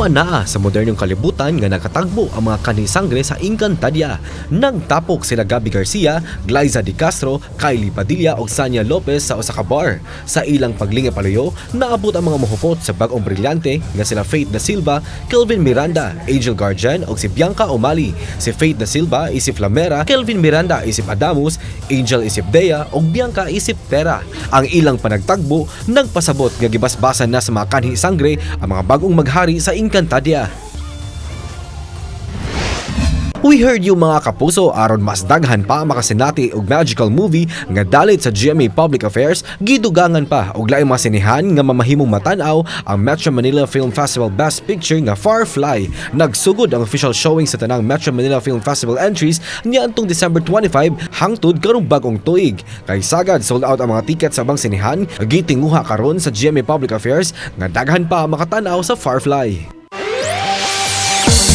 Anaa sa modernong kalibutan nga nakatagbo ang mga kanhi-sangre sa Encantadia. Nagtapok sila Gabbi Garcia, Glaiza de Castro, Kylie Padilla ug Sanya Lopez sa usa ka bar. Sa ilang paglinga paluyo, naabot ang mga mohupot sa bag-ong brilyante nga sila Faith da Silva, Kelvin Miranda, Angel Guardian ug si Bianca Umali. Si Faith da Silva isip Lamera, Kelvin Miranda isip Adamus, Angel isip Dea ug Bianca isip Tera. Ang ilang panagtagbo nagpasabot nga gibasbasan na sa mga kanhi sangre ang mga bagong maghari sa Encantadia. We heard you, mga kapuso. Aron mas daghan pa makasinati og magical movie nga dalit sa GMA Public Affairs, gidugangan pa og laing mga sinehan nga mamahimong matan-aw ang Metro Manila Film Festival Best Picture nga Firefly. Nagsugod ang official showing sa tanang Metro Manila Film Festival entries niadtong December 25 hangtod karong bag-ong tuig. Kay sagad sold out ang mga ticket sa ubang sinehan, gitinguha karon sa GMA Public Affairs nga daghan pa makatan-aw sa Firefly.